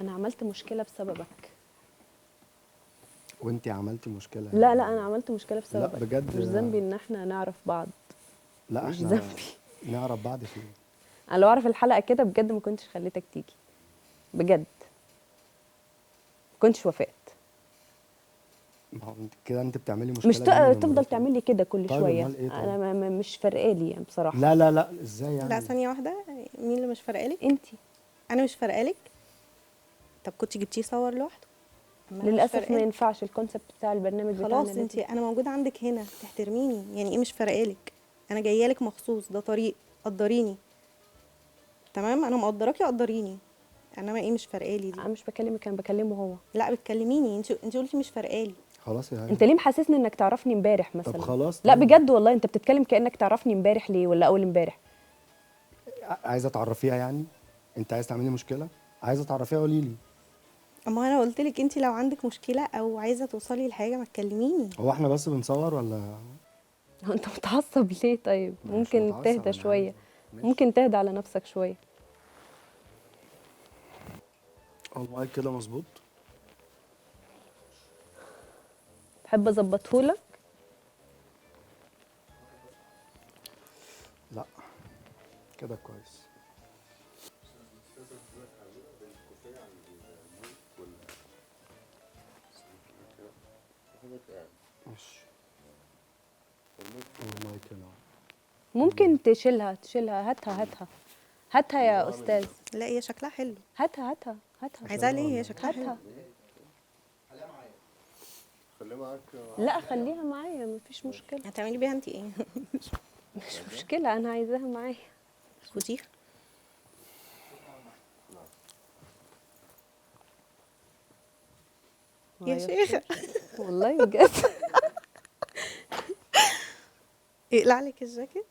انا عملت مشكلة بسببك. وانت عملتي مشكلة؟ لا لا، انا عملت مشكلة بسببك. لا بجد، مش ذنبي ان احنا نعرف بعض. لا مش احنا ذنبي نعرف بعض فين؟ انا لو اعرف الحلقة كده بجد ما كنتش خليتك تيجي، بجد ما كنتش وافقت. ما هو انت كده انت بتعملي مشكلة، مش تفضل تعمل لي كده كل طيب شوية. امال ايه؟ طيب انا مش فارقه لي يعني بصراحة. لا لا لا، ازاي يعني؟ لا ثانية واحدة، مين اللي مش فارقه لك؟ انت. انا مش فارقه لك؟ طب كنت جبتيه صور لوحده. للاسف ما ينفعش ال concept بتاع البرنامج بتاعنا. خلاص انت، انا موجودة عندك هنا، تحترميني. يعني ايه مش فارقه لك؟ انا جاية لك مخصوص، ده طريق، قدريني. تمام، انا مقدراكي، قدريني. انما ايه مش فارقه لي دي؟ انا مش بكلمك، انا بكلمه هو. لا بتكلميني انت، قلتي مش فارقه لي. خلاص يا هاني، انت ليه محسسني انك تعرفني امبارح مثلا؟ طب خلاص. لا بجد والله انت بتتكلم كانك تعرفني امبارح ليه ولا اول امبارح؟ عايزه تعرفيها يعني؟ انت عايزه تعملي مشكلة؟ عايزه تعرفيها قولي لي. اما انا قلت لك انت لو عندك مشكلة او عايزه توصلي لحاجة ما تكلميني. هو احنا بس بنصور ولا هو انت متعصب ليه؟ طيب ممكن تهدى شوية، ممكن تهدى على نفسك شوية. المايك كده مظبوط؟ تحب اظبطهولك؟ لا كده كويس. ماشي. المايك هنا ممكن تشيلها، تشيلها. هاتها هاتها هاتها يا استاذ. لا هي شكلها حلو. هاتها هاتها هاتها. عايزاها ليه؟ هي شكلها حلو. خليها معايا، خليها معاك. لا خليها معايا، مفيش مشكلة. هتعملي بيها انت ايه؟ مش مشكلة، انا عايزاها معايا. خديها. يا شيخه والله بجد. اقلع لك الجاكيت.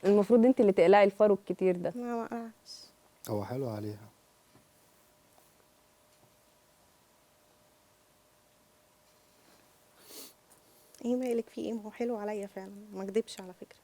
المفروض انت اللي تقلعي الفرو الكتير ده. ما وقعش. هو حلو عليها. ايه مالك في ايه؟ ما هو حلو عليا فعلا، ما اكدبش على فكرة.